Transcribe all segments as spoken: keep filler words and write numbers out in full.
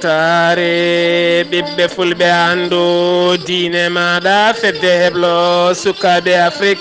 Taare ɓiɓɓe fulɓe anndu diine maaɗa fedde heblo sukaaɓe Afrik.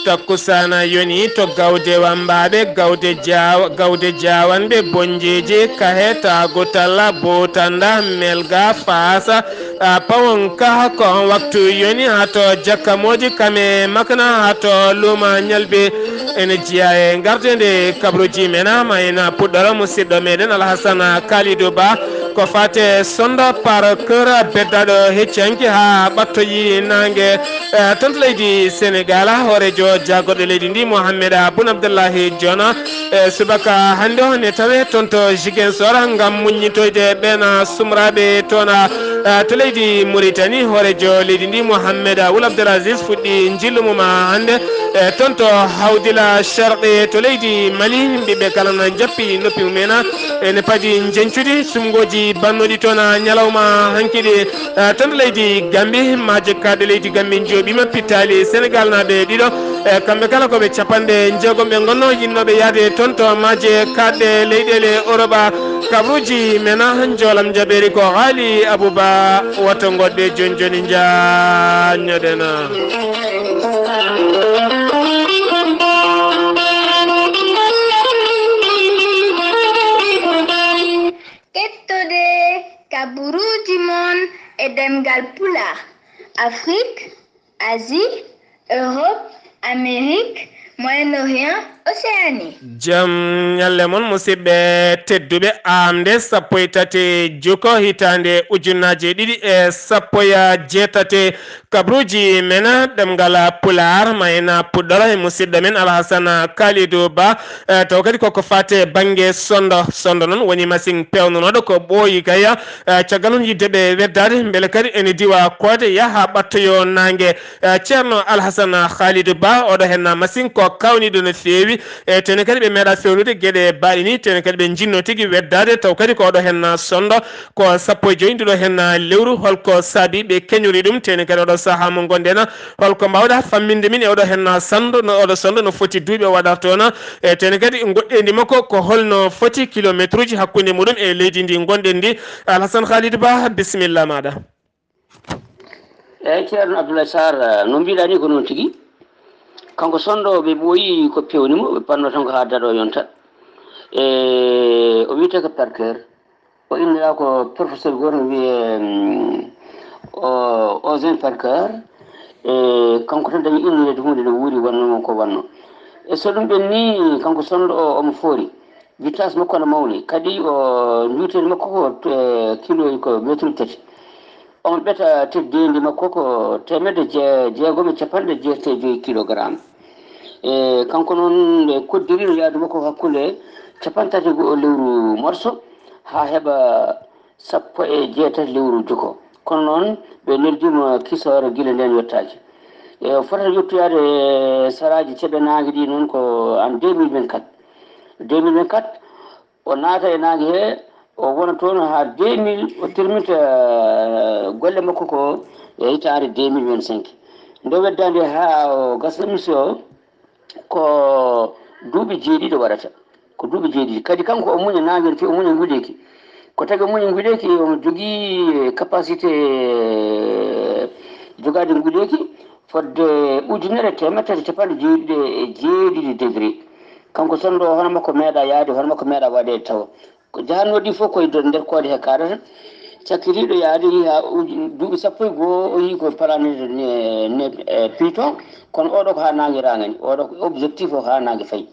Takkusaana yoni to gawde wambaaɓe, gawde jaaw-, gawde jaawanɓe, bonjeeji, kahe, taago talla, bootanda, melga, faasa, a, pawon kaha ko on waktu yoni haa to jakkamooji kame makna haa to luuma ñalbe. Ene jeyaa e ngardeende kabruuji men, ma ina puɗɗora musidɗo meɗen Alhasan Kalidou Ba. Ko fate sonndo par cœur beddaɗo hecci hanki haa ɓattoyi naange, eh, toon to leydi Senegal, hooreejo jaagorɗo leydi ndi Mohamed Boun Abdallahi Dionne, eh, subaka hannde o ne tawe toon to Ziguinchor ngam muññitoyde ɓeen sumraaɓe toon, eh, to leydi Mauritanie, hooreejo leydi ndi Mohamed Wul Abdel Aziz fuɗɗi njillu mum hannde, eh, toon to Hawdila Sharqi to leydi Mali, ɓiɓɓe kala na njappi noppi mum en, ene padi njeñcudi sumngooji bannoɗi toon ñalawma hanki ɗi, eh, toon to leydi Gambi, maaje kaaɗe leydi Gambi njooɓiima pittaali Senegal naaɓe ɗiɗo, eh, kamɓe kala ko ɓe capanɗe jeegom ɓe ngonnoo yinnooɓe yahde toon to maaje kaaɗe leyɗeele Europe. Kabruuji men, njoolam jabeeri ko Haali Abuba, wata ngoɗɗe jooni jooni njaanñoɗen. Kettode kaburuuji mon e ɗemngal Pulaar, Afrik, Asie, Europe, Amérique, Moyen-Orient, Océanie. Jam ñalle mon, musidɓe tedduɓe, aamde sappo e tati juko hitaande ujunnaaje ɗiɗi e sappo e jeetati. Kabruuji men ɗemngal Pulaar, ma en puɗɗoro e musidɗo men Alhasan Kalidou Ba, eh, taw kadi koko faate bannge sonndo. Sonndo noon woni masiŋ peewnanooɗo ko ɓooyi gaya, eh, caggal noon yidde ɓe weddaade, mbele kadi ene diwa koode yaha ɓattoyo naange. Eh, Ceerno Alhasan Kalidou Ba, oɗo heen masiŋ ko kawniiɗo no feewi, e tene kadi ɓe meeɗa fewnude geɗe baaɗe ni, tene kadi ɓe njinno tigi weddaade, taw kadi ko oɗo heen sonndo. Ko sappo e joyi nduɗo heen lewru, holko saabi ɓe keñori ɗum? Teni kadi oɗo sahaa mo ngonɗen, holko mbawɗa famminde min e oɗo heen sanndo, no oɗo sonndo no foti duuɓi o waɗata toon? E teni kadi goɗɗeendi makko ko holno foti kilometruji hakkunde muɗum e leydi ndi ngonɗen ndi? Alhasan Khalid Ba, bisimilla maɗa. Eyyi, Ceerno Abdoulaye Sarr, no mbiɗa ni ko noon tigi. Kanko sonndo ɓe ɓooyi ko pewni mo, ɓe panno tan ko haa daɗo yonta. E o wiyetee ko Parker. O innira ko professeur gooto no wiyee, mm, o, Ozen Parker. E kanko tan dañi innireede huunde no wuuri, wanno ko wanno. E so ɗum ɓenni, kanko sonndo o, omo foori. Vitesse makko no mawni. Kadi o, njuuteeri makko ko, e, kilo ko metruuji tati. Omo ɓeta teddeendi makko ko teemedde je-, jeegom e capanɗe jeetati e joyi kilogram. E kanko noon, nde koddiri no yaadu makko hakkunde capanɗe tati e go'o lewru marso haa heɓa sappo e jeetati lewru juko. Kono noon, ɓe neldiima kisoore gila ndeen yottaaki. E o fotata yottoyaade saraaji ceɓe naange ɗi noon ko en deux mille vingt-quatre. Deux mille vingt-quatre, o naata e naange he, o wona toon haa deux mille, o terminta, eh, golle makko ko e hitaande deux mille vingt-cinq. Nde weddaande haa o gasa mission o, ko duuɓi jeeɗiɗi waɗata. Ko duuɓi jeeɗiɗi. Kadi kanko o muña naange, te o muña nguleeki. Ko tagi o muña nguleeki, omo jogii capacité, eh, jogaade nguleeki fodde ujunere teemedde tati e capanɗe jeeɗiɗi e jeeɗiɗi degré. Kanko sonndo o, hono makko meeɗa yaade, hono makko meeɗa waɗeede tawa. Ko jahatnoo ɗi fof koye nder, nder koode he kaarata. Cakkitiiɗo yaade, yii haa uji-, duuɓi sappo e goo, o yii ko planète ne, ne, e, Pluton, kono oɗo ko haa naange raŋani, oɗo ko objectif o ko haa naange fayi.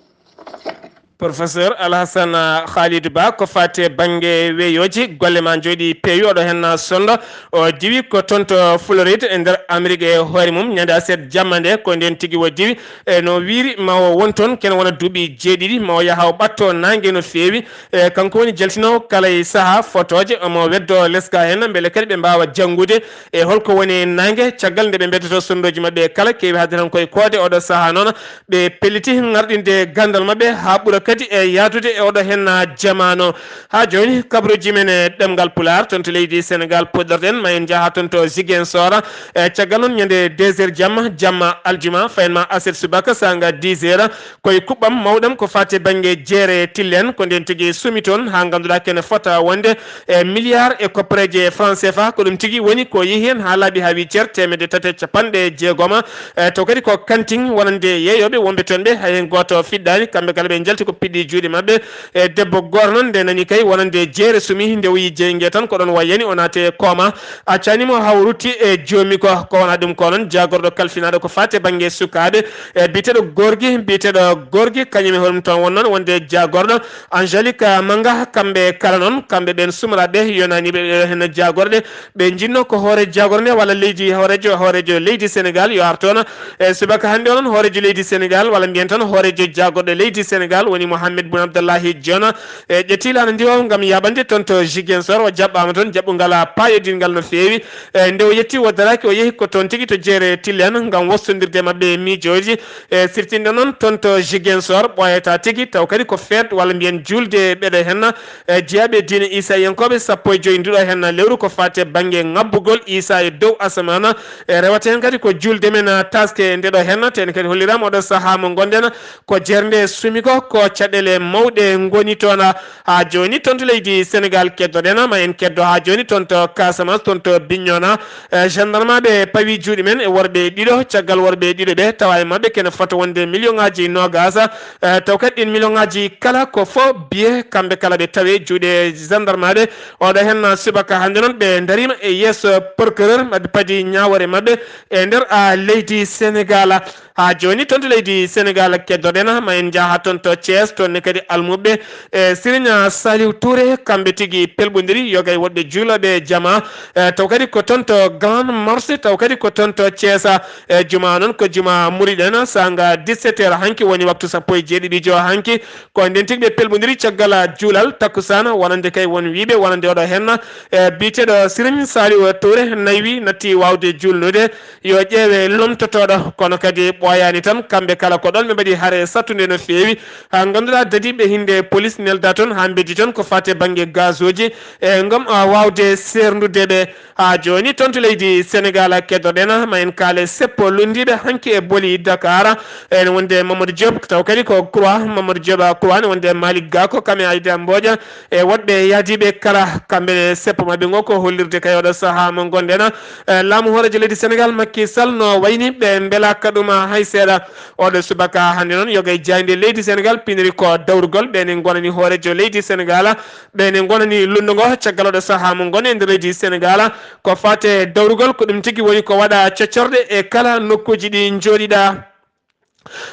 Professeur Alhassane Khalidou Ba, ko faati e bannge weeyooji, golle ma njooɗi peewi, oɗo heen sonndo. O diwi ko toon to Floride e nder Amérique e hoore mum, ñande aset jamma nde, ko ndeen tigi o diwi. E no wiiri, ma o won toon kene wona duuɓi jeeɗiɗi, ma o yaha o ɓatto naange no feewi. E kanko woni jaltinoowo kala e sahaa fotooje, omo weddoo leska heen, mbele kadi ɓe mbaawa janngude e holko woni naange. Caggal nde ɓe mbeddoto sonndooji maɓɓe kala, keewi haalde tan koye koode. Oɗo sahaa noon, ɓe pelliti ŋarɗinde ganndal maɓɓe haa ɓura kadi e yaadude e oɗo henna jamaano. Haa jooni, kabaruuji men e ɗemngal Pulaar, toon to leydi Senegaal puɗɗorɗen, ma en njaha toon to Ziguinchor. E caggal noon, ñande deux heures jamma, jamma aljuma, fayin ma aset subaka, saanga dix heures, koye kuɓɓam mawɗam ko faati bannge jeere Tilleen, ko ndeen tigi sumi toon haa ngannduɗaa kene fota wonde e milliard e koppareeje franc C F A. Ko ɗum tigi woni ko yehi heen haa laaɓi haa wi cer teemedde tati e capanɗe jeegoma. E, taw kadi ko kantin wonande yeeyooɓe wonɓe toon ɓe, hay heen gooto fiɗɗaani. Kamɓe kala ɓe njalti ko piɗɗi juuɗe maɓɓe. E, debbo gooto noon nde nani kay wonande jeere sumi, nde o yi jeynge tan ko ɗoon wayyani o naati e kooma. Accaani mo haa o rutti e joomi ko, ko wona ɗum ko noon jaagorɗo kalfinaaɗo ko faati e bannge sukaaɓe. E, biyeteeɗo Gorgui, biyeteeɗo Gorgui, kañum e hoɗum toon won noon wonde jaagorɗo Angélique Manga, kamɓe kala noon, kamɓe ɓeen sumaraaɓe yonaniiɓe ɓe heen jaagorɗe, ɓe njinnoo ko hoore jaagorɗe nde walla leydi hooreejo, hooreejo leydi Senegaal yo ar toon. E subaka hannde o noon hooreejo leydi Senegaal walla mbiyen tan hooreejo jaagorɗo leydi Senegaal woni Mohamed Boun Abdallahi Dionne. E ƴetti laana ndiwo ngam yaaɓande toon to Ziguinchor, o jaɓɓaama toon jaɓɓungal paayodingal no feewi. E nde o yetti o daraaki, o yehi ko toon tigi to jeere Tilleen ngam wostondirde maɓɓe miijooji. E sirtinde noon toon to Ziguinchor ɓooyata tigi, taw kadi ko feet walla mbiyen juulde ɓeɗo henna, e, jeyaaɓe diine Iisayankooɓe sappo e joy nduɗo henna lewru ko faati e bannge ŋabbugol Iisa e dow asamaana. E rewata heen kadi ko juulde men, a, taaske ndeɗo henna, te en kadi holliraama oɗo sahaa mo ngonɗen ko jeernde sumi ko, ko caɗeele mawɗe ngoni toon. Haa jooni toon to leydi Senegaal keddoɗen, ma en keddo haa jooni toon to Casamance, toon to Bignona. E, gendarmeɓe pawi juuɗe men e worɓe ɗiɗo, caggal worɓe ɗiɗo ɓe tawa e maɓɓe kene fota wonde million ŋaaji noogaas. E, taw kadi ɗin million ŋaaji kala ko fo biye kamɓe kala ɓe tawe juuɗe gendarmeɓe. Oɗo henna subaka hannde noon ɓe darima e yeeso procureur maɓɓe padi ñaawore maɓɓe e nder, a, leydi Senegaal. Haa jooni toon to leydi Senegaal keddoɗen, ma en njaha toon to Thiès, toon ne kadi almuɓɓe e Serigne Saliou Touré, kamɓe tigi pelɓondiri yogay woɗɓe juulooɓe jama. E, taw kadi ko toon to Grand Marché, taw kadi ko toon to Thiès, e, juma noon ko juma muriɗen, saanga dix-sept heures hanki woni waktu sappo e jeeɗiɗijo hanki. Ko nden tigi ɓe pelɓondiri caggal juulal takkusaan, wonande kay won wiiɓe, wonande oɗo henna, e, biyeteeɗo Serigne Saliou Touré naywi natti waawde juulnude, yo ƴeewe lomtotooɗo, kono kadi ɓooyaani tan, kamɓe kala ko ɗoon ɓe mbaɗi hare sattunde no feewi, haa ngannduɗaa dadiiɓe hinnde police nelda toon haa mbeddi toon ko faati e bannge gazooji, e ngam, a, waawde seerndude ɓe. Haa jooni toon to leydi Senegaal keddoɗen, ma en kaale seppo lunndiiɓe hanki e boli Dakar, ene wonde Mamadou Diop, taw kadi ko Croix, Mamadou Diop Croix, ne wonde Malick Gakou, Kame Aïda Mbodja, e woɗɓe yahdiiɓe kala, kamɓe ne seppo maɓɓe ngo ko hollirde kay oɗo sahaa mo ngonɗen. E, laamu hooreejo leydi Senegaal, Macky Sall, no wayni ɓe mbelaaka ɗum hay seeɗa. Oɗo subaka hannde noon, yoga e jaaynde leydi Senegaal piniri ko dawrugol ɓe ne ngonani hooreejo leydi Senegaal, ɓe ne ngonani lunndu ngo caggal oɗo sahaa mo ngon e nder leydi Senegaal. Ko faate dawrugol, ko ɗum tigi woni ko waɗa coccorɗe e kala nokkuuji ɗi njooɗiɗaa.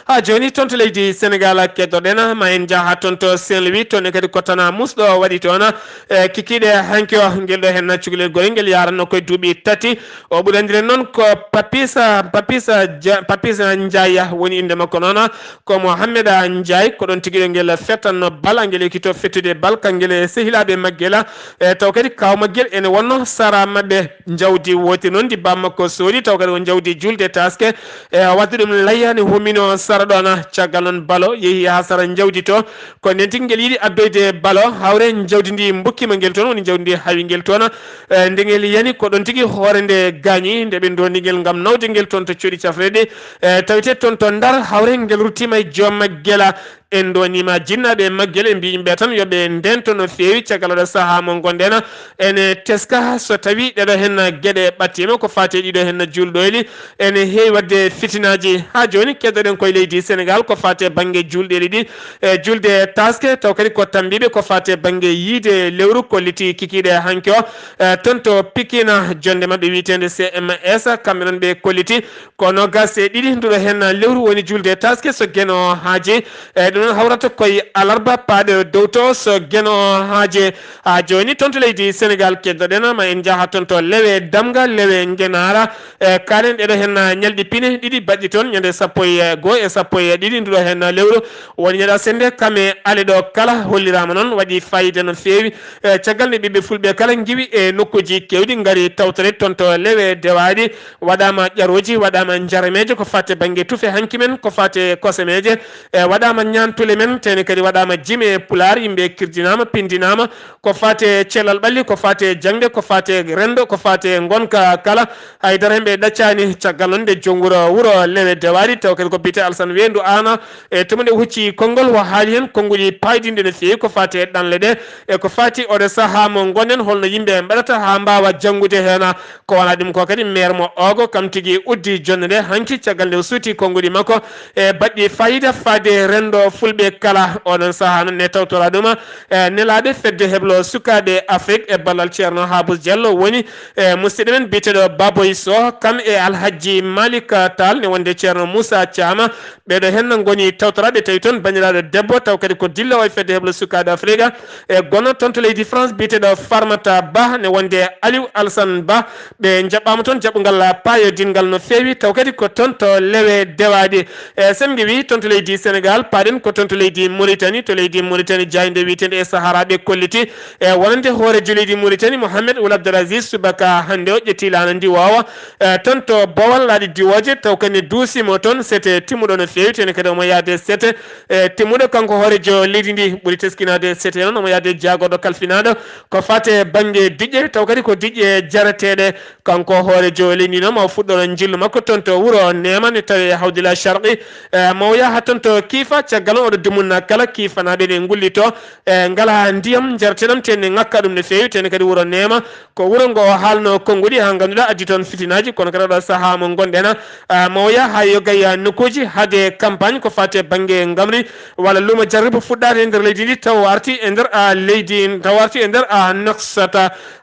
Haa jooni, toon to leydi Senegaal keddoɗen, ma en njaha toon to Saint-Louis, toon ne kadi ko tana musɗo waɗi toon, e, kikiiɗe hanki o, ngel ɗo heen cukalel gol, ngel yaranno koye duuɓi tati. O ɓurandiren noon ko Papisa, Papisa Ja-, Papisa Ndiaye woni innde makko noon, ko Mohamed Ndiaye, ko ɗoon tigi ɗo ngel fettanno bal, ngel ekkito fettude bal, kangel e sehilaaɓe maggel, e, taw kadi kaaw maggel ene wonno sara maɓɓe. Njawdi wooti noon ndi bammakko soodi, taw kadi ko njawdi juulde taaske, e, wadde ɗum layyani hummino sara ɗoon. Caggal noon balo yehi haa sara njawdi to, ko nden tigi ngel yiɗi addoyde balo, hawre njawdi ndi mbukkima ngel toon, woni njawdi ndi hawi ngel toon. E, nde ngel yani ko ɗoon tigi hoore nde gaañi, nde ɓe ndondi ngel ngam nawde ngel toon to cuuɗi cafreɗi, e, tawete toon to Ndar, hawre ngel ruttima e joom maggel. En ndonima jinnaaɓe e maggel, en mbiyi yimɓe tan yo ɓe ndento no feewi caggal oɗo sahaa mo ngonɗen. Ene teska so tawi ɗeɗo hen geɗe ɓattima ko fati e ɗiɗo hen juulɗoyli, ene heewi waɗde fitinaaji. Haa jooni keddoɗen koye leydi Senegaal ko fati e bannge juulɗeeli ɗi, e juulde taaske, taw kadi ko tambiiɓe ko fati e bannge yiyde lewru kolliti kikiiɗe hanki o. E, toon to Pikine, jonnde maɓɓe wiyeteende C M S, kamɓe noon ɓe kolliti ko noogaas e ɗiɗi nduɗo heen lewru woni juulde taaske so Geno haaji. E, ɗum noon hawrata koye alarba paaɗo dow to so Geno haaji. Haa jooni toon to leydi Senegaal keddoɗen, ma en njaha toon to Lewe Damga, Lewe Ngenaara. E, kaalen ɗeɗo heen ñalɗi pine ɗiɗi baɗɗi toon, ñande sappo e goo e sappo e ɗiɗi nduɗo heen lewru. Woni ñande asende kame ale ɗo kala holliraama noon waɗi fayida no feewi. E, caggal nde ɓiɓɓe fulɓe kala ngiwi e nokkuuji keewɗi ngari tawtore toon to Lewe Dewaaɗi, waɗaama ƴarooji, waɗaama njarameeje ko fate bannge tufe hanki men, ko fate kosemeeje, e, waɗaama ñaam tule men tene kadi waɗama jime pulaar, yimɓe kirjinama, pindinama, ko fate cellal ɓalli, ko fate jangde, ko fate rendo, ko fate ngonka kala. Haydara hemɓe ɗaccani. Caggal noon nde jom wuro wuro lewe dewaɗi, taw kadi ko bite alsan weendu ana e tuma nde hucci konngol, o haali heen konnguɗi paydinɗi no feewi ko fate ɗanle ɗe e ko fati oɗo saha mo ngonɗen, holno yimɓe mbaɗata ha mbawa janngude heen. Ko wona ɗum ko kadi maire mo ogo kam tigi uddi jonde nde hanki caggal nde o suuti konnguɗi makko e baɗɗi fayida fade rendo fulɓe kala. Oɗon saha noon ne tawtora ɗum e nelaɓe fedde heblo sukaɓe Afrique e ballal ceerno Habous Diallo woni e musidɗo men biyeteɗo Baboy Soh, kam e Alhajji Malik Tall ne wonde ceerno Moussa Thiam. Ɓeɗo henna ngoni tawtoraɓe tawi toon bandiraɗo debbo taw kadi ko dilla o e fedde heblo sukaɓe Afrique e gono toon to leydi France biyeteɗo Farmata Ba ne wonde Aliou Alsan Ba. Ɓe jaɓɓama toon jaɓɓungal paayodingal no feewi, taw kadi ko toon to lewe dewaɗi. E sen ngewi toon to leydi Sénégal, paaɗen ko toon to leydi Mauritanie. To leydi Mauritanie, jayde wiyetende e Sahara ɓe kolliti e wonande hoorejo leydi Mauritanie, Mohamed Ould Abdel Aziz, subaka hannde o ƴetti laana ndiwoowa e toon to Bowal laaɗi diwooje, taw kadi duusimo toon sete timmuɗo no feewi, tene kadi omo yaade sete e timmuɗo. Kanko hoorejo leydi ndi ɓuri teskinaade sete noon, omo yaade jaagorɗo kalfinaɗo ko fate bannge diƴƴe, taw kadi ko diƴƴe jarateeɗe. Kanko hoorejo leydi noon, ma o fuɗɗoro njillu makko toon to wuro Neema, ne tawi e Hawdila Sharqi. E, ma o yaha toon to Kiifa, caggal o oɗo dumunna kala Kiifanaaɓe ne ngullito. E, ngala ndiyam njarteɗam, tenne ŋakka ɗum no feewi, tenne kadi wuro Neema. Ko wuro ngo o haalno konnguɗi, haa ngannduɗaa addi toon fitinaaji, kono kadi oɗo sahaa mo ngonɗen, a, ma o yaha haa yoga e nokkuuji hade campagne ko fate bannge ngamri, walla luumo jarribo fuɗɗaade e nder leydi ndi, taw o arti e nder, a, leydi, taw o arti e nder, a, Nouakchott.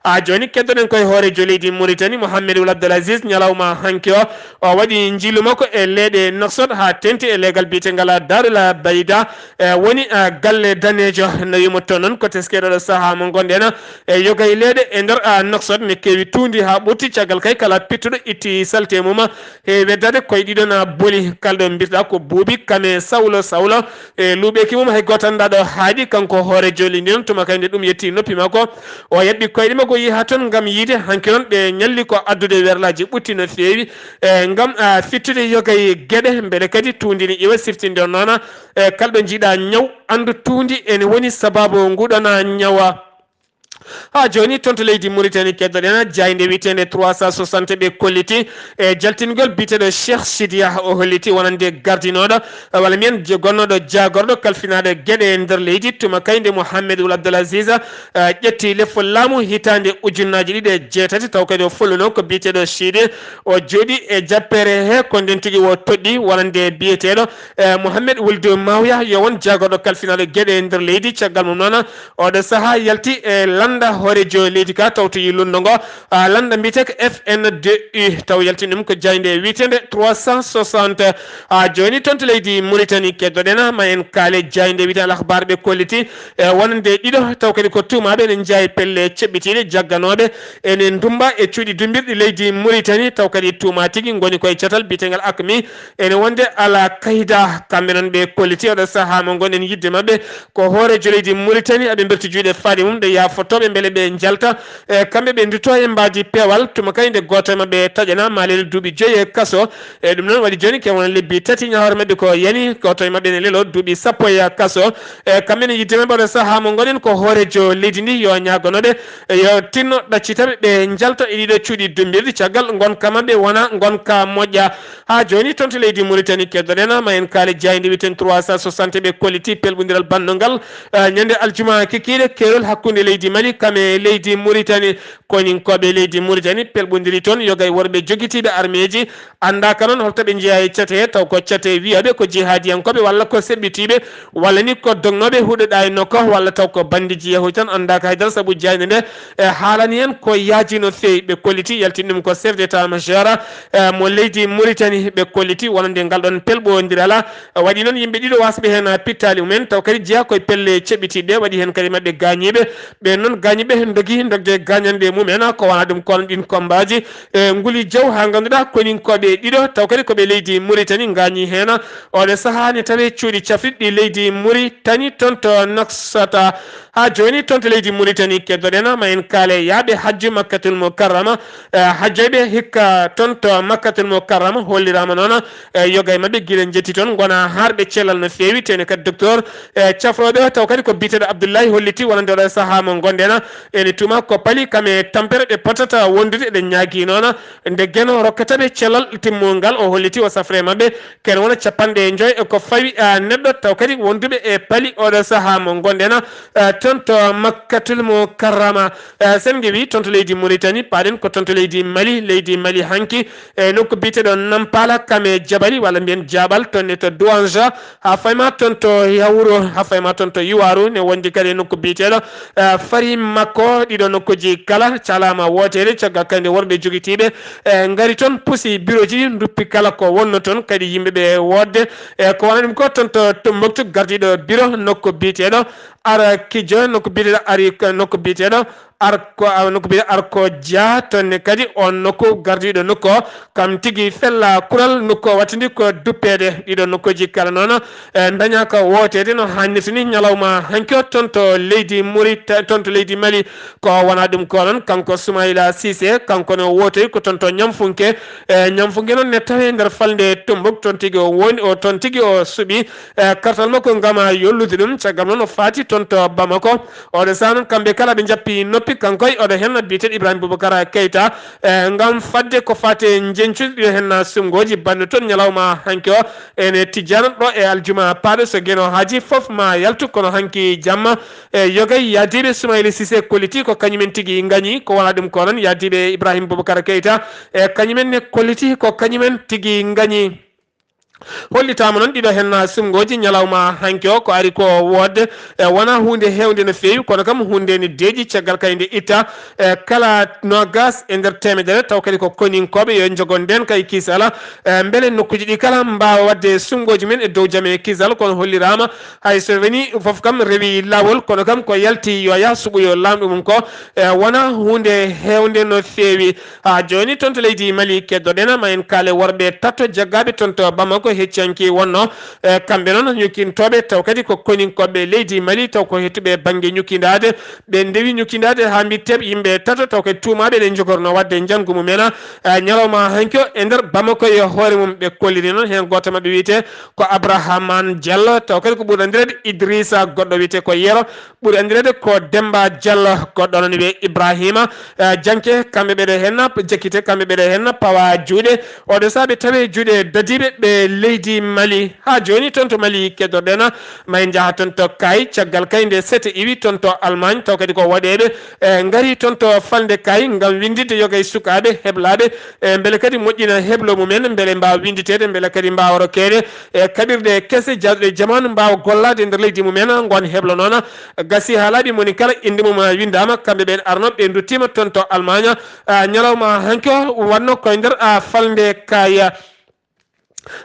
A, jooni keddoɗen koye hoorejo leydi Mauritanie, Mohamed Ould Abdel Aziz, ñalawma hanki o, o waɗi njiilu makko e leeɗe Nouakchott haa tenti e leegal biyetengal Darul Bayda, e, woni, a, galle daneejo. Nawimo toon noon ko teskeɗo ɗo sahaa mo ngonɗen, e, yoga e leeɗe e nder, a, Nouakchott ne keewi tuundi haa ɓurti, caggal kay kala pittuɗo itti salte mum, e weddade koye ɗiɗo na boli. Kalɗo mbirɗa ko buubi kame sawlo sawlo, e luuɓeeki mum hay gooto anndaa ɗo haaɗi. Kanko hoorejo leydi noon, tuma kay nde ɗum yetti noppi makko, o yaɓɓi koyɗe makko, yehi haa toon ngam yiide. Hanki noon ɓe ñalli ko addude werlaaji ɓutti no feewi, e ngam, a, fittude yoga e geɗe, mbele kadi tuundi ne iwa siftinde on noona, e kalɗo jiiɗa ñaw, anndu tuundi ene woni sabaabu nguɗona ñawa. Haa jooni, toon to leydi Mauritanie, keddoɗen jaaynde wiyeteende trois cent soixante ɓe kolliti e jaltingol biyeteeɗo Cheikh Sidiya. O holliti wonande gardinooɗo, walla mbiyen je-, gonnooɗo jaagorɗo kalfinaaɗo geɗe e nder leydi, tuma kay nde Mohamed Ould Abdel Aziz, eh, ƴetti lefol laamu hitaande ujunnaaji ɗiɗi e jeetati, taw kadi o folluno ko biyeteeɗo Sidi. O jooɗi e jappeere he, ko nden tigi o toɗɗi wonande biyeteeɗo, eh, Mohamed Wuld Mawya, yo won jaagorɗo kalfinaaɗo geɗe e nder leydi. Caggal mum noon, oɗo sahaa yalti e lannda hooreejo leydi ka, taw to yi lunndo ngo, a, lannda mbiyetee ko F N D U, taw yaltini ɗum ko jaaynde wiyeteende trois cent soixante. A, jooni toon to leydi Mauritanie, keddoɗen ma en kaale jaaynde wiyeteende Al Akhbar ɓe kolliti, e, wonande ɗiɗo, taw kadi ko tuumaaɓe ene njeyaa e pelle ceɓɓitiiɗe, jagganooɓe ene ndummba e cuuɗi dummbirɗi leydi Mauritanie, taw kadi tuumaa tigi ngoni koye catal biyeteegal AQMI, ene wonde Al Qaida. Kamɓe noon ɓe kolliti oɗo sahaa mo ngonɗen yiɗde maɓɓe ko hooreejo leydi Mauritanie, aɓe mberti juuɗe faaɗi mum ɗe yaafotooɓe mbele ɓe njalta. E, kamɓe ɓe ndutto e mbaadi peewal, tuma kay nde gooto e maɓɓe taƴana maalel duuɓi joyi e kaso. E, ɗum noon waɗi jooni ke wona lebbi tati ñahoore maɓɓe ko yani, gooto e maɓɓe ne lelo duuɓi sappo e kaso. E, kamɓe ne yiɗde maɓɓe oɗo sahaa mo ngonɗen ko hooreejo leydi ndi, yo ñaagonooɓe, e, yo tinno ɗaccitaɓe ɓe njalta e ɗiɗo cuuɗi dummbirɗi, caggal ngonka maɓɓe wona ngonka moƴƴa. Haa jooni, toon to leydi Mauritanie, keddoɗen ma en kaale jaaynde wiyeteende trois cent soixante ɓe kolliti pelɓondiral banndungal, eh, ñande aljuma kikiiɗe, keerol hakkunde leydi Mali kam e leydi Mauritanie. Koninkooɓe leydi Mauritanie pelɓondiri toon, yoga e worɓe jogitiiɓe armeeji, anndaaka noon holto ɓe njeyaa e cate, taw ko cate wiyooɓe ko jihaadiyankooɓe walla ko seɓɓitiiɓe, walla ni ko dognooɓe huɗo ɗaay nokka, walla taw ko banndiiji yahuuji tan, anndaaka haydara, sabu jaaynde nde, e, haalani en ko yaaji no feewi. Ɓe kolliti, yaltini ɗum ko chef d'état-major, e, mo leydi Mauritanie. Ɓe kolliti wonande ngal ɗon pelɓondiral, e, waɗi noon yimɓe ɗiɗo wasɓe heen pittaali mumen, taw kadi jeyaa koye pelle ceɓɓitiiɗe, waɗi heen kadi maɓɓe gaañiiɓe. Ɓeen noon Gaañi ɓe ndogi ndogde gaañanɗe mumen, ko wona ɗum kono ɗin kombaaji e nguli jaw haa ngannduɗaa koninkooɓe ɗiɗo taw kadi ko ɓe leydi Muritani gaañi heen. Oɗo sahaa ne tawee cuuɗi cafriɗɗi leydi Muritani toon to Naksata. Haa jooni toon to leydi Muritani keddoɗen ma en kaale yaaɓe hajju Makkatul Mukarrama, eh, hajjoyɓe hikka toon to Makkatul Mukarrama holliraama noon, eh, yoga e maɓɓe gila njetti toon ngona haarɓe cellal no feewi, tene kadi docteur, eh, cafrooɓe o taw kadi ko biyeteeɗo Abdullahi holliti wonande oɗo sahaa mo ngonɗen ene tuma ko pali kam e tampere ɗe potata wondude, eɗen ñaagi noon nde Geno rokkata ɓe cellal timmungal o holliti o safre maɓɓe ken wona capanɗe joy e ko fawi, ah, neɗɗo taw kadi wonduɓe e pali oɗo sahaa mo ngonɗen, ah, toon to Makkatul Mukarrama. Eh, sen ngewi toon to leydi Muritani, paaɗen ko toon to leydi Mali. Leydi Mali hanki e nokku biyeteeɗo Nampala, Kame Jabali, walla mbiyen Jabal, toon ne to Douanja, haa fayma toon to Yawuro, haa fayma toon to Yuwaru, ne wondi kadi e nokku biyeteeɗo, eh, Fari Makko. Ɗiɗo nokkuji kala calaama wooteede, caggal kadi nde worɓe jogitiiɓe, eh, ngari toon, pusi biroji ɗi, nduppi kala ko wonno toon, kadi yimɓe ɓe woodde. Eh, ko wona ɗum ko toon to Tombouctou, gardiiɗo biro nokku biyeteeɗo Ara Kijo, nokku biyeteeɗo Ari, nokku biyeteeɗo Arko, ah, nokku biyeteeɗo Arko Dia, toon ne kadi on nokku gardiiɗo nokku o, kam tigi fella kural nokku o wattindi ko duppeede. Ɗiɗo nokkuji kala noon, eh, dañaaka wooteede no haannirta ni ñalawma hanki o toon to leydi Maurit-, toon to leydi Mali. Ko wona ɗum ko noon, kanko Soumaïla Cissé, kanko ne wootoyi ko toon to Ñamfunke. Eh, Ñamfunke noon ne tawi nder falnde Tombouctou, toon tigi o woni, o toon tigi o suɓi. Eh, kartal makko ngam yollude ɗum, caggal noon o faati toon to Bamako. Oɗo sahaa noon, kamɓe kala ɓe njappi noppi, kanko e oɗo heen biyeteeɗo Ibrahima Boubacar Keita, eh, ngam fadde ko faate njeñcude ɗiɗo heen suɓngooji baɗɗo toon ñalawma hanki o. Ene tijjana ɗo e aljuma paaɗo, so Geno haaji fof ma yaltu, kono hanki jamma, e yogay yaadiiɓe Soumaïla Cissé kolliti ko kañumen tigi ngañi, ko wona ɗum ko noon yaadiiɓe Ibrahima Boubacar Keita, e kañumen ne kolliti ko kañumen tigi ngañi. Hollitaama noon ɗiɗo heen suɓngooji ñalawma hanki o, ko ari ko woodde, e wona huunde heewnde no feewi, kono kam huunde ne deeƴi, caggal kadi nde itta, e kala noogas e nder teemedere, taw kadi ko koninkooɓe, yo njogon ndeen kay kisal, e mbele nokkuuji ɗi kala mbaawa waɗde suɓngooji men e dow jam e kisal, kono holliraama hay so woni fof kam rewi laawol, kono kam ko yalti yo yah suɓoyo laamɗo mum ko, e wona huunde heewnde no feewi. Haa jooni, toon to leydi Mali, keddoɗen ma en kaale worɓe tato jaggaaɓe toon to Bamako, hecci hanki wonno, e, kamɓe noon ñukkintooɓe, taw kadi ko koninkooɓe leydi Mali, taw ko heɗtuɓe bannge ñukkindaade. Ɓe ndewi ñukkindaade haa mbiɗ teɓ yimɓe tato, taw kadi tuumaaɓe eɗen njogorno waɗde njanngu mumen, e, ñalawma hanki o e nder Bamako e hoore mum. Ɓe kolliri noon heen gooto maɓɓe wiyetee ko Abrahamane Diallo, taw kadi ko ɓuri anndireede Idrissa, goɗɗo wiyetee ko Yero, ɓuri anndireede ko Demba Diallo, goɗɗo noon wiyee Ibrahima, eh, Janke, kamɓe ɓeɗo heen jekkite, kamɓe ɓeɗo heen pawa juuɗe. Oɗo sahaa ɓe tawi juuɗe dadiiɓe ɓe leydi Mali. Haa jooni toon to Mali keddoɗen, ma en njaha toon to Kay, caggal kay nde sete iwi toon to Allemagne, taw kadi ko waɗeeɓe, eh, ngari toon to falnde Kay ngam winndinde yoga e sukaaɓe heblaaɓe, eh, mbele kadi moƴƴina heblo mumen, mbele mbaawa winnditeede, mbele kadi mbaawa rokkeede, e kaɓirɗe kese jaaduɗe jamaanu mbaawa gollaade e nder leydi mumen, ngoon heblo noon gasi haa laaɓi, moni kala innde mum winndaama, kamɓe ɓeen arnooɓe ɓe nduttiima toon to Allemagne, ah, ñalawma hanki o wonno koye nder, ah, falnde Kay.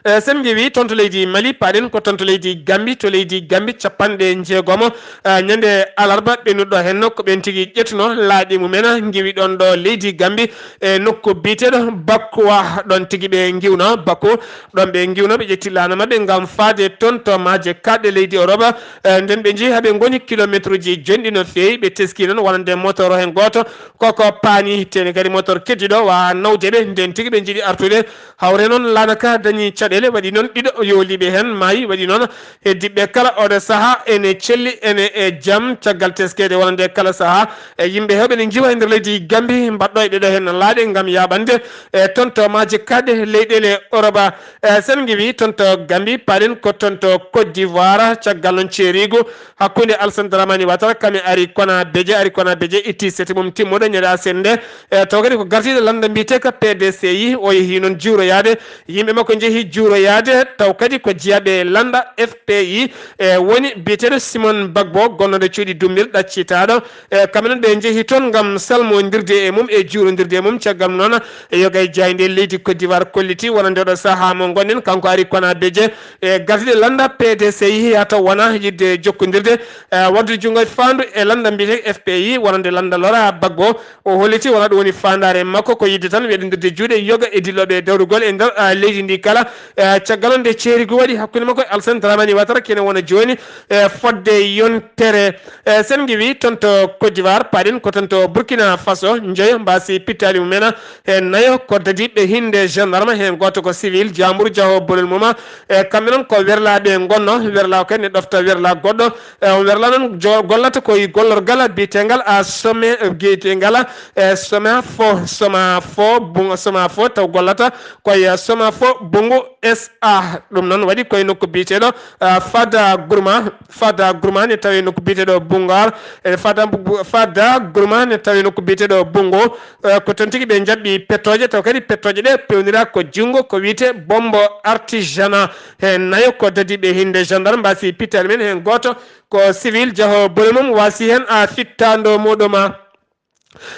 Eh, sen ngewi toon to leydi Mali, paaɗen ko toon to leydi Gambi, to leydi Gambi capanɗe njeegomo, ah, ñande alarba ɓennuɗo heen ko ɓeen tigi ƴettuno laaɗe mumen, ngewi ɗoon ɗo leydi Gambi, e nokku biyeteeɗo Bakkuwa, ɗoon tigi ɓe ngiwno Bakku, ɗoon ɓe ngiwno, ɓe ƴetti laana maɓɓe ngam faade toon to maaje kaaɗɗe leydi Europe. Eh, nden ɓe njehi haa ɓe ngoni kilomeetruuji jonɗi no feewi, ɓe teski noon wonande motor heen gooto, koko paani, tene kadi motor keddiiɗo waawa nawde ɓe, nden tigi ɓe njiɗi artude. Hawre noon laana ka dañi caɗeele, waɗi noon ɗiɗo yooliiɓe heen maayi, waɗi noon heddiiɓe kala oɗo sahaa ene celli, ene e jam, caggal teskeede wonande kala sahaa. E yimɓe heewɓe ne njiwa e nder leydi Gambi, mbaɗɗo e ɗeɗo heen laaɗe ngam yaaɓande e toon to maaje kaaɗɗe leyɗeele Oroba. E sen ngiwi toon to Gambi, paaɗen ko toon to Côte d'Ivoire, caggal noon ceeriigu hakkunde Alassane Dramane Ouattara, kam e Arikona Beje, Arikona Beje itti sete mum timmuɗo ñande aset nde. E taw kadi ko gardiiɗo lannda mbiyetee ka P D C I, o yehi noon juuroyaade yimɓe makko njehi njehi juuroyaade, taw kadi ko jeyaaɓe lannda F P I, e woni biyeteeɗo Simon Bagbo, gonnooɗo cuuɗi Dumbir ɗaccitaaɗo. E kamɓe noon ɓe njehi toon ngam salmondirde e mum e juurondirde e mum. Caggal mum noon, e yoga e jaaynde leydi Côte d'Ivoire kolliti wonande oɗo sahaa mo ngonɗen, kanko Ari Kona Beje, e gardiiɗo lannda P D C I, haa taw wona yiɗde jokkondirde, e waɗde junngo e faandu e lannda mbiyetee F P I, wonande lannda Laurent Gbagbo. O holliti wona ɗum woni faandaare makko, ko yiɗde tan weɗondirde juuɗe yoga e dillooɓe dawrugol e nder, a, leydi ndi kala. E caggal nde ceerigu waɗi hakkunde makko e Alassane Dramane Ouattara, kene wona jooni, e fodde yontere. E sen ngiwi toon to Côte d'Ivoire, paaɗen ko toon to Burkina Faso, njoyo mbaasi pittaali mumen, e nayo ko dadiiɓe hinde gendarme, heen gooto ko civil, jaambur jaho bolol mum. E kamɓe noon ko werlaaɓe ngonno, werlaawo kadi ne ɗofta werlaa goɗɗo. E on werlaa noon jo-, gollata ko e gollorgal biyeteengal a some, biyeteengal, e Somafo, Somafo, Bungo, Somafo taw gollata ko e Somafo Bungo S A. Ɗum noon waɗi ko e nokku biyeteeɗo, a, Fada Gourma, Fada Gourma ne tawi nokku biyeteeɗo Bungar, e Fada Mbu-, Fada Gourma ne tawi nokku biyeteeɗo Bungo. E, ko toon tigi ɓe njaɓɓi pettooje, taw kadi pettooje ɗe pewnira ko junngo, ko wiyetee bombo artisanat. Heen nayo ko dadiiɓe hinde gendarme mbaasi pittaali men, heen gooto ko civil, jaho bole mum waasi heen a fittaando muɗum.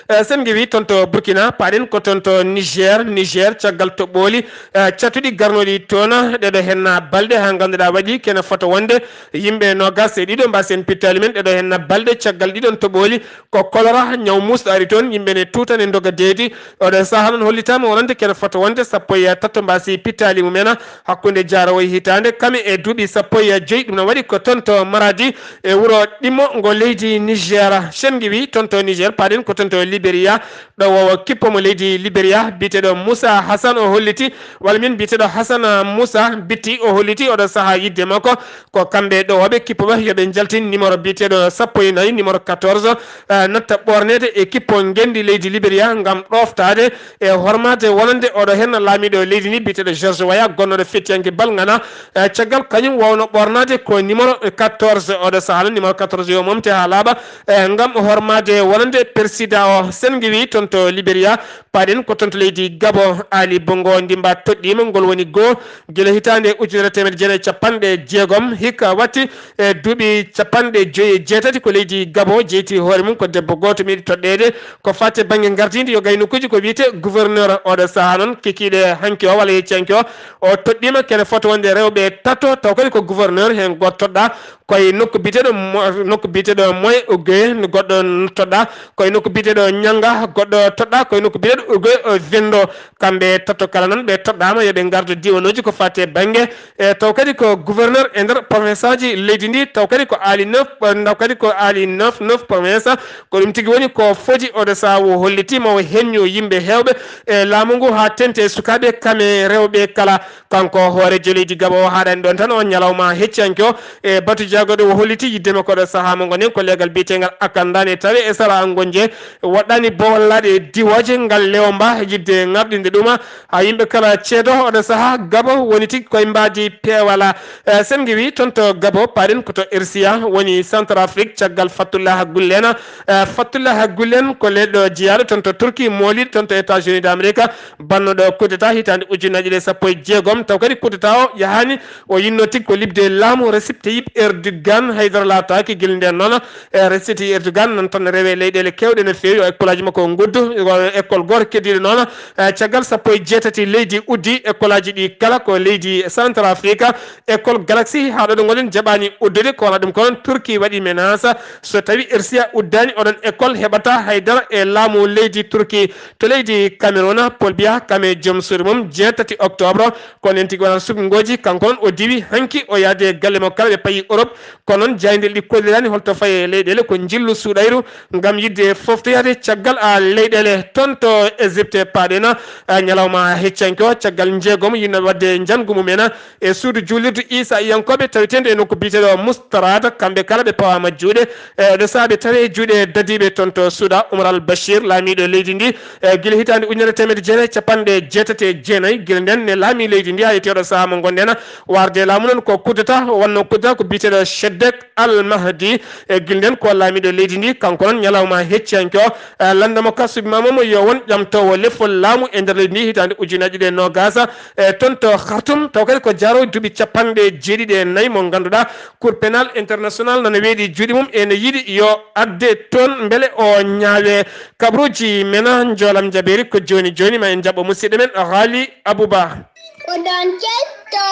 E, sen ngiwi toon to Burkina, paaɗen ko toon to Niger. Niger, caggal toɓɓooli, e, catuɗi garnoɗi toon, ɗeɗo henna balɗe haa ngannduɗaa waɗi kene fota wonde yimɓe noogas e ɗiɗo mbaasi heen pittaali men, ɗeɗo henna balɗe caggal ɗiɗon toɓɓooli. Ko kolora, ñaw muusɗo ari toon, yimɓe ne tuuta ne ndoga deedi. Oɗo sahaa noon hollitaama wonande kene fota wonde sappo e tato mbaasi pittaali mumen hakkunde jaaroowo e hitaande kame e duuɓi sappo e joy. Ɗum no waɗi ko toon to Maradi e wuro ɗimmo ngo leydi Niger. Sen ngiwi toon to Niger, paaɗen ko toon to Liberia. Ɗo wowo kippo mo leydi Liberia, biyeteeɗo Moussa Hassan o holliti, walla min biyeteeɗo Hassan Moussa Bitti o holliti oɗo sahaa yiɗde makko ko kamɓe ɗowooɓe kippo ɓe yo ɓe njaltin numéro biyeteeɗo sappo e nayi, numéro quatorze, eh, natta ɓoorneede e kippo ngenndi leydi Liberia ngam ɗooftaade e hormaade wonande oɗo heen laamiiɗo leydi ndi biyeteeɗo George Weah, gonnooɗo fettiyanke bal ngana, eh, caggal kañum wawno ɓoornaade ko numéro quatorze oɗo sahaa, numéro quatorze yo momte haa laaɓa, eh, ngam hormaade wonande persidaa o. Sen ngiwi toon to Liberia, paaɗen ko toon to leydi Gabon, Ali Bongo Ndimba toɗɗiima, ngol woni goo gila hitaande ujunere teemedde jeenayi e capanɗe jeegom, hikka watti e duuɓi capanɗe joyi e jeetati ko leydi Gabon jeyti hoore mum ko debbo gooto meeɗi toɗɗeede. Ko faati bannge ngardiindi yo gay nokkuuji ko wiyetee gouverneur oɗo sahaa noon kikiiɗe hanki o walla yecci hanki o, o toɗɗiima kene fota wonde rewɓe tato, taw kadi ko gouverneur heen gooto toɗɗaa ko e nokku biyeteeɗo Mo-, nokku biyeteeɗo Moye Ogoye, goɗɗo toɗɗaa ko e nokku biyeteeɗo Ñanga, goɗɗo toɗɗaa ko e nokku biyeteeɗo Ogoye, o Vendo. Kamɓe tato kala noon ɓe toɗɗaama yo ɓe ngardo diiwanooji ko faati e bannge, e taw kadi ko gouverneur e nder province aji leydi ndi, taw kadi ko aali neuf, taw kadi ko aali neuf, neuf province. Ko ɗum tigi woni ko foti oɗo sahaa o holliti ma o heñño yimɓe heewɓe e laamu ngu haa teŋti e sukaaɓe kame rewɓe kala. Kanko hooreejo leydi Gabon o haaɗaani ɗoon tan, o ñalawma hecciyanke o e batu jagooɗo o holliti yiɗde makko ɗo sahaa mo ngonɗen ko leegal biyeteengal Akandane tawi e sara Angonje woɗɗaani bowallaade e diwooje ngal lewmba yiɗde ŋarɗinde ɗuma haa yimɓe kala ceedo oɗo sahaa Gabon woni tigi koye mbaadi peewala. Eh, sen ngiwi toon to Gabon, paaɗen ko to Ersiya woni Centrafrique caggal Fattullah Gullen. Eh, Fattullah Gullen ko leyɗo jeyaaɗo toon to Turki, mooliiɗo toon to États-Unis d'Amérique. Bannoɗo coup d'état hitaande ujunnaji ɗiɗi e sappo e jeegom, taw kadi coup d'état o yahaani o yinno tigi ko liɓde laamu Recep Tayyip Erdogan, haydara laataaki gila ndeen noon. E Recep Tayyip Erdogan noon tan rewe leyɗeele keewɗe no feewi, o école aji makko nguddu, o école gooto keddiiɗo noon. E caggal sappo e jeetati leydi uddi école aji ɗi kala ko leydi Centrafrique, école Galaxy haa ɗo ɗo ngonɗen jaɓaani uddude, ko wona ɗum ko noon Turki waɗi menace, so tawi Ersiya uddaani oɗon école heɓata haydara e laamu leydi Turki. To leydi Cameroun, Paul Biya kame joom suudu mum, jeetati octobre, ko nen tigi wonata suɓngooji, kanko noon o diwi hanki o yaade galle mo kala ɓe payi Europe. Ko noon jaayndeeɗe ɗi kolliraani holto fayi e leyɗeele ko njillu suuɗayru ngam yiɗde foftoyaade caggal a leyɗeele toon to Égypte paaɗena, a, ñalawma heccanke o caggal njeegom yinno wadde njanngu mum en e suudu juulirdu Isa Iyankooɓe taweteende e nokku biyeteeɗo Mustarada, kamɓe kala ɓe pawaama juuɗe. E ɗo sahaa ɓe tawi e juuɗe dadiiɓe toon to Suuda, Umar al Bashir, laamiiɗo leydi ndi, e gila hitaande ujunere teemedde jeenayi e capanɗe jeetati e jeenayi, gila ndeen ne laamii leydi ndi haa yetti oɗo sahaa mo ngonɗen. Waarde laamu noon ko coup d'état, o wonno coup d'état ko biyeteeɗo Sheddek Al Mahdi, e gilden ko laamiiɗo leydi ndi, kanko noon ñalawma hecciyanke o, eh, lanndamo ka suɓimaama mo yo won ƴamtoowo lefol laamu e nder leydi ndi hitaande ujunnaji ɗiɗi e noogas, e toon to Khartoum, taw kadi ko jaaro duuɓi capanɗe jeeɗiɗi e nayi mo ngannduɗaa Cour pénal international nana weeɗi juuɗe mum, ene yiɗi yo adde toon mbele o ñaawe. Kabaruuji men, njoolam jabeeri ko jooni jooni ma en njaɓɓo musidɗo men Ghali Abouba. Oɗon ketto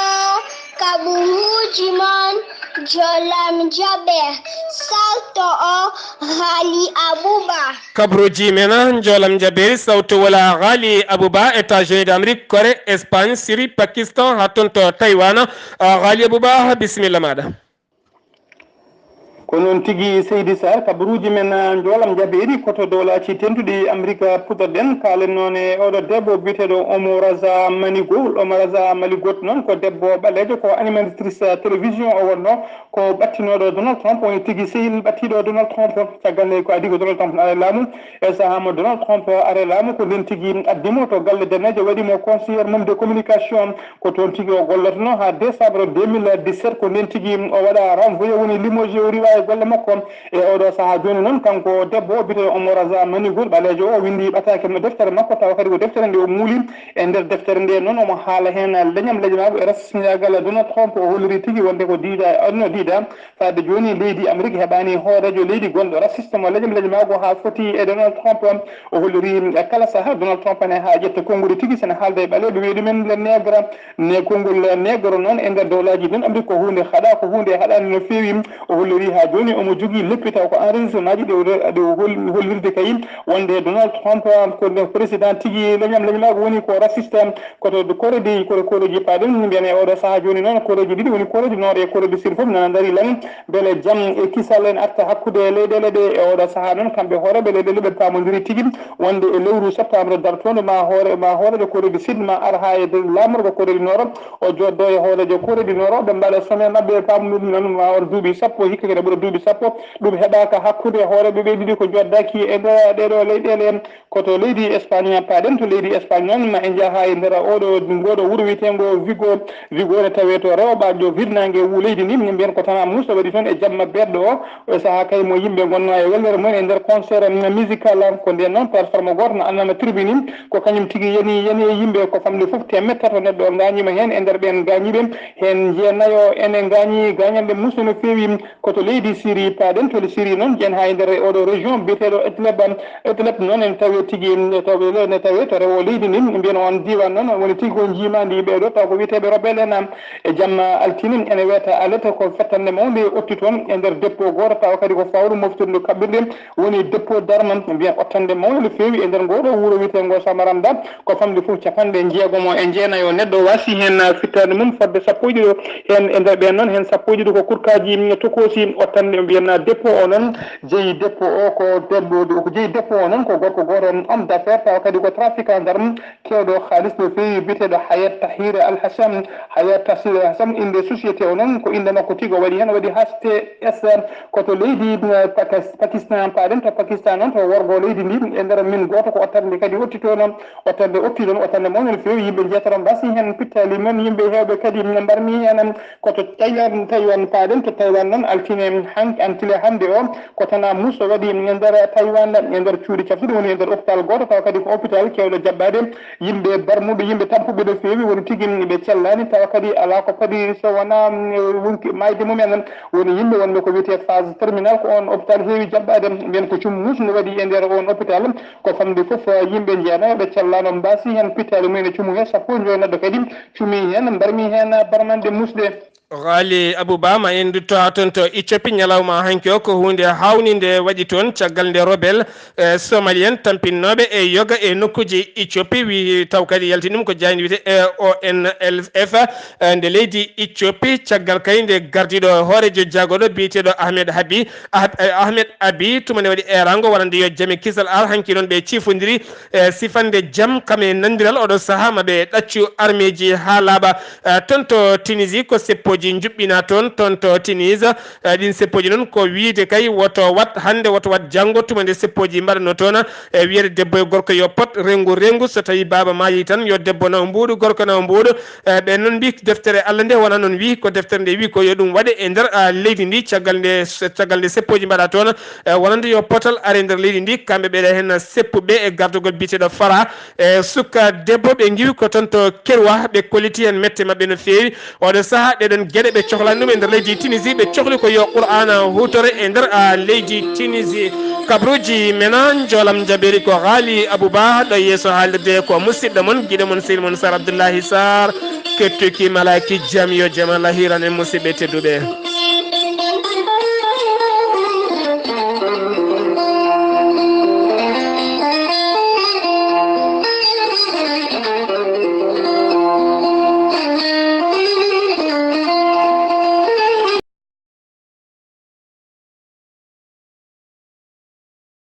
kabaruuji mon, njoolam jabeeri, sawto o Ghali Abouba. Kabaruuji men, njoolam jabeeri, sawto wala Ghali Abouba, États-Unis d'Amérique, Corée, Espagne, Syrie, Pakistan, haa toon to Taïwan. Ah, Ghali Abouba, bisimilla maaɗa. Ko noon tigi, Seydi Sarr, kabaruuji men, ah, njoolam jabeeri ko to dowlaaji tedduɗi Amerik puɗɗoɗen. Kaalen noon e oɗo debbo biyeteeɗo Omoraza Manigol. Omoraza Manigol noon ko debbo ɓaleejo, ko animatrice télévision o wonnoo, ko ɓattinooɗo Donald Trump, woni tigi sehil ɓattiiɗo Donald Trump. Caggal nde ko adii ko Donald Trump ari laamu, e sahaa mo Donald Trump ari laamu, ko ndeen tigi addi mo to galle daneejo, waɗi mo conseillère mum de communication. Ko toon tigi o gollotonoo haa décembre deux mille dix-sept, ko ndeen tigi o waɗa renvoyé, woni limogé, o riiwa e golle makko. E oɗo sahaa jooni noon, kanko debbo o biyeteeɗo Omoraza Manigol, ɓaleejo o, winndi ɓataake deftere makko, tawa kadi ko deftere nde o muuli. E nder deftere nde noon, omo haala heen leñam leñamaagu e resndiyagal Donald Trump. O holliri tigi wonde ko diida, aduna diida. Fadde jooni, leydi Amerik heɓaani hooreejo leydi gonɗo raciste mo leñam leñamaagu haa foti e Donald Trump. O holliri e kala sahaa Donald Trump ne haa ƴetta konguɗi tigi, sene haalda e ɓaleeɓe, wiya ɗumen le nègre. Ne konngol nègre noon e nder dowlaaji ɗin Amerik ko huunde haɗaa, ko huunde haɗaande no feewi. O holliri haa jooni omo jogii leppi taw ko enregistrement ji ɗe o re-, ɗe o hol-, hollirde kay wonde Donald Trump ko nde président tigi, leñam leñamaagu woni ko raciste. Ko to Corée du, ko Corée du, pardon, mbiyen e oɗo sahaa jooni noon, Corée du ɗiɗi woni Corée du Nord e Corée du Sud fof nana ndarii lan, mbele jam e kisal en arta hakkunde leyɗeele ɗe. E oɗo sahaa noon, kamɓe hooreeɓe leyɗeele ɓe paamondiri tigi wonde e lewru septembre dartoondu ma hoore, ma hooreejo Corée du Sud ma ar haa e dow laamorgo Corée du Nord, o jooɗodoo e hooreejo Corée du Nord, ɓe mbaɗa sommet maɓɓe, paamondiri noon ma won duuɓi sappo, hikka kadi ɓura duuɓi sappo. Ɗum heɓaaka hakkunde hooreeɓe ɓe ɗiɗi ko jooɗdaaki e nder ɗeɗo leyɗeele. Ko to leydi Espagne paaɗen. To leydi Espagne noon, ma en njaha e nder oɗo, ngoɗo wuro wiyeteengo Vigo. Vigo ne tawee to rewɓaajo hirnaange wu leydi ndi. Min mbiyen ko Tana Moussa waɗi toon e jamma beeɗɗo o. O sahaa kay mo yimɓe ngonnoo e wellere mum e nder concert musical. Ko ndeen noon plateforme gooto no annama tribune, ko kañum tigi yani, yani e yimɓe ko famɗi fof teemedde tato neɗɗo ngaañiima heen. E nder ɓeen gaañiiɓe, heen jeenayo ene ngaañi gaañanɗe muusɗe no feewi. Ko to leydi Siri paaɗen. To Siri noon, ƴeen haa e nder oɗo région biyeteeɗo Idlib. Idlib noon ene tawee tigi, ene tawee, ene tawee to rewo leydi ndin. Mbiyen on diiwaan noon woni tigi ko njiimaandi ɓeeɗo, taw ko wiyeteeɓe rebelle en. E jamma altine ene weeta alerte ko fettannde mawnde otti toon e nder dépôt gooto, tawa kadi ko fawru moftirdu kaɓɓirɗe, woni dépôt d'armes. Mbiyen ottannde mawnde no feewi e nder ngoo ɗoo wuro wiyeteengo Samaranda. Ko famɗi fof capanɗe jeegom e jeenayo neɗɗo waasi heen fittaandu mum, fodde sappo e ɗiɗo heen. E nder ɓeen noon, heen sappo e ɗiɗo ko kurkaaji tokoosi. Ottannde mbiyen dépôt o noon, jeyi dépôt o ko debbo, ko jeyi dépôt o noon ko gorko gooto, homme d'affaires, tawa kadi ko trafiquant d'armes, keewɗo haalis no feewi, biyeteeɗo Hayat Tahir Al Hassam. Hayat Tahir Al Hassam, innde société o noon ko innde makko tigi, o waɗi heen, o waɗi H T S. Ko to leydi, eh, Pakas-, Pakistan paaɗen. To Pakistan noon, to worgo leydi ndi, e nder min gooto ko ottannde kadi otti toon. Ottannde otti toon, ottannde mawɗo no feewi, yimɓe jeetati mbaasi heen pittaali mum, yimɓe heewɓe kadi mbarmi heen. Ko to Taiwan, Taiwan paaɗen. To Taiwan noon, altine han-, altine hannde o, ko Tana Moussa waɗi e nder Taiwan, e nder cuuɗi cafsuɗi, woni e nder hôpital gooto, tawa kadi ko hôpital keewɗo jaɓɓaade yimɓe barmuɓe, yimɓe tampuɓe no feewi, woni tigi ɓe cellaani, tawa kadi alaa ko padi so wonaa, mm, wonki maayde mumen. Woni yimɓe wonɓe ko wiyetee phase terminale, ko oon hôpital heewi jaɓɓaade. Mbiyen ko cummu muusngu waɗi e nder oon hôpital. Ko famɗi fof yimɓe jeenayo ɓe cellaano, mbaasi heen pittaali mumen e cummu he sappo e joy neɗɗo kadi cumi heen, mbarmi heen barmanɗe muusɗe. Ghali Abouba, ma en ndutto haa toon to Éthiopie. Ñalawma hanki o ko huunde haawninde waɗi toon, caggal nde rebelle, eh, somalien tampinnooɓe e yoga e nokkuuji Éthiopie, wi taw kadi yaltini ɗum ko jaaynde wiyetee O N L F, eh, nde leydi Éthiopie, caggal kay nde gardiiɗo hooreejo jaagorɗo biyeteeɗo Ahmed Habi, Ah-, eh, Ahmed Abi, tuma nde waɗi eeraango wonande yo jam e kisal ar, hanki noon ɓe ciifondiri, eh, sifande jam kam e nanndiral oɗo sahaa ma ɓe ɗaccu armeeji haa laaɓa. Eh, toon to Tunisie ko seppooji njuɓɓina toon, toon to Tunis. Eh, ɗin seppooji noon ko wiide kay woto wat hannde, woto wat janngo, tuma nde seppooji mbaɗanoo toon, e wiyeede debbo e gorko yo pot rengu rengu. So tawi baaba maayi tan, yo debbo naw mbuuɗu, gorko naw mbuuɗu. Eh, ɓe noon mbi deftere Allah nde wona noon wi, ko deftere nde wi ko yo ɗum waɗe e nder, ah, leydi ndi. Caggal nde, caggal nde seppooji mbaɗa toon, eh, wonande yo potal are nder leydi ndi. Kamɓe ɓeɗa heen seppuɓe e gardagol biyeteeɗo Fara, e suka debbo ɓe ngiwi ko toon to Kerwa, ɓe kolliti heen mette maɓɓe no feewi. Oɗo saha ɗeɗon geɗe ɓe cohlani ɗum e nder leydi Tunisie, ɓe cohli ko yo Qur'ana hutore e nder, ah, leydi Tunisie. Kabruji mena, njoolam jaɓeeri ko Ghali Abouba, ɗo yeeso haalirde ko musidɗo mon, giɗo mon, sehil mon Sar Abdoullahi Sar, kettuki malaki jam, yo jam Allah hiran en musidɓe tedduɓe.